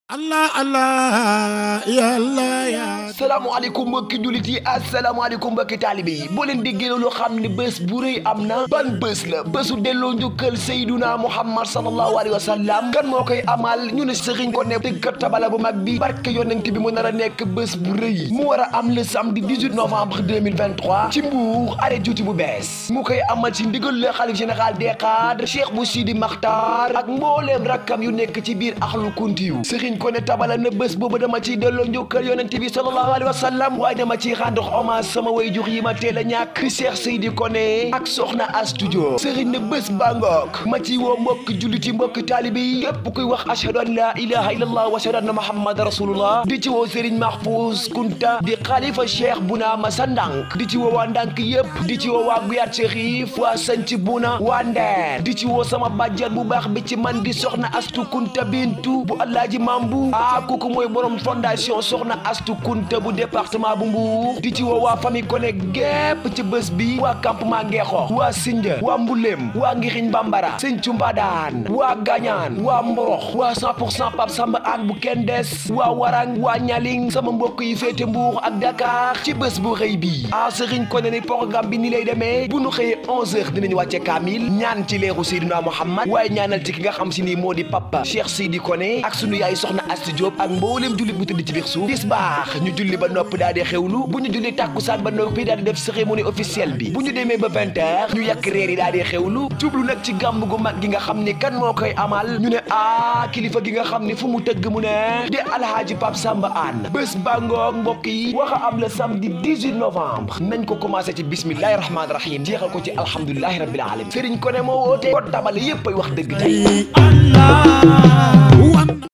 Allah Allah ya Allah ya. salaamaaleykum mbokki jullit yi asalaamaaleykum mbokki taalibe yi boo leen déggee loo xam ne bés bu rëy am na ban bés la bésu delloo njukkal Seyduna Muhammad sallallahu alayhi wa sallam kan moo koy amal ñu ne sëriñ ko ne tëggat tabala bu mag bi barke yonent bi mu nar a nekk bés bu rëy mu war a am le samedi 18 novembre 2023 ci Mbour arrêt juuti bu bees mu koy amal ci ndigal le xalif général des cadres Cheikh bu Sidi Makhtar ak mbooleem rakkam yu nekk ci biir axlu kuntiyu sëriñ ko ne tabala na bés boobu dama ciy delloo njukkal yonent bi sallallahu alayhi wa sallam waaye dama ciy rendre hommage sama waajur yi ma teel a ñàkk di Cheikh Seydi Koné ak soxna Astou Diop sëriñ ne bés bangook ma ci woo mbokk jullit yi mbokk taalibe yi yépp kuy wax ashhadu an la ilaha illallah wa ashhadu anna muhammad rasulullah di ci woo sëriñ Mahfouz Kunta di xalifa Cheikh Bouna Massa Ndank di ci woo waa Ndank yépp di ci woo waa Guyat Chérif waa Sanc Bouna waa Ndeer di ci woo sama bàjjan bu baax bi ci man di soxna Astou Kunta Bintu bu Alaaji Mambu kooku mooy borom fondation soxna Astou Kunta bu département bu Mbour di ci woo waa famille Koné gépp ci bés bi waa campement Ngeexox waa Sindia waa Mbulem waa Ngiriñ Bambara Sinthiou Mbadaan waa Gañaan waa Mborox waa 100% Pape Samba An bu kenn des waa Warang waa Ñaling sama mbokk yi féete Mbour ak Dakar ci bés bu rëy bi Serigne Koné ni programme bi ni lay demee bu nu xëyee 11h dinañu wàcce kaamil ñaan ci leeru Seydina Muhammad waaye ñaanal ci ki nga xam si ni moo di papa Cheikh Seydi Koné ak sunu yaay soxna Astou Diop ak mboolem jullit bu tëdd ci biir suuf tisbaax ñu julli ba noppi daal di xewlu bu ñu julli tàkkusaan ba noppi daal di def cérémonie officielle bi bu ñu demee ba 20h ñu yàq reer yi daal di xewlu jublu nag ci gàmm gu mag gi nga xam ni kan moo koy amal ñu ne kilifa gi nga xam ni fu mu tëgg mu ne di alhaaji Pape Samba An bés bangoog mbokk yi wax a am le samedi 18 novembre nañ ko commencé ci bismillahi rahmaani rahim jeexal ko ci alhamdulilahi rabbil alamin Serigne Koné moo woote ko tabale yépp ay wax dëgg tey